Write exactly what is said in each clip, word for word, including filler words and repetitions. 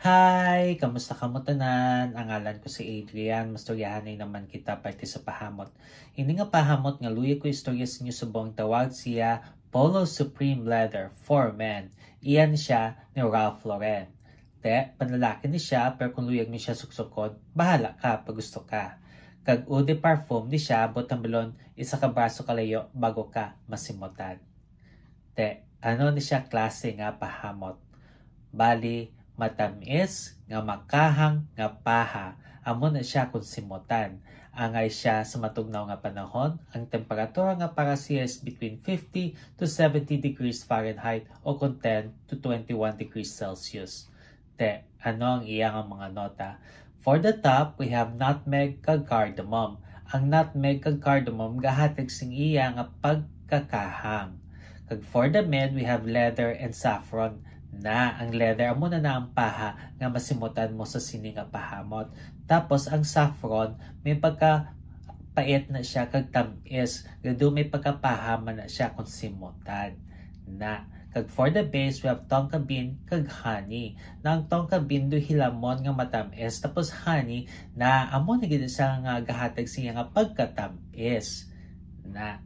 Hi! Kamusta kamo tanan? Ang ngalan ko si Adrian. Mastoryahanay naman kita parte sa pahamot. Ini nga pahamot nga luyag ko istorya sa inyo subong tawag siya Polo Supreme Leather for Men. Iyan siya ni Ralph Lauren. Te, panlalaki ni siya, pero kung luyag ni siya suksukon, bahala ka pag gusto ka. Kag eau de parfum ni siya, butang balon, isa ka braso kalayo bago ka masimutan. Te, ano ni siya klase nga pahamot? Bali, matamis nga makahang nga paha, amo na siya kung simutan. Angay siya sa matugnaw nga panahon, ang temperatura nga para siya is between fifty to seventy degrees Fahrenheit o kung ten to twenty-one degrees Celsius. Te, ano ang iya nga mga nota? For the top, we have nutmeg kag cardamom. Ang nutmeg kag cardamom gahatag sing iya nga pagkakahang. Kag for the mid, we have leather and saffron. Na, ang leather amo na na ang paha nga masimutan mo sa sini nga pahamot. Tapos ang saffron may pagka pait na siya kag tamis, gado may pagkapaha man na siya kung simutan. Na, kag for the base, we have tonka bean kag honey. Na ang tonka bean do hilamon nga matamis, tapos honey na amo na gid siya nga gahatag siya nga pagkatamis. Na,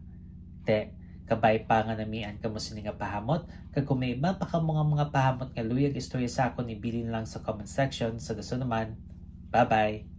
te, kabay pa nga namian kamo sini nga pahamot, kag kung may iba pa kamo nga mga pahamot nga luyag istorya sa akon, ibilin lang sa comment section. Sa dason naman, bye-bye!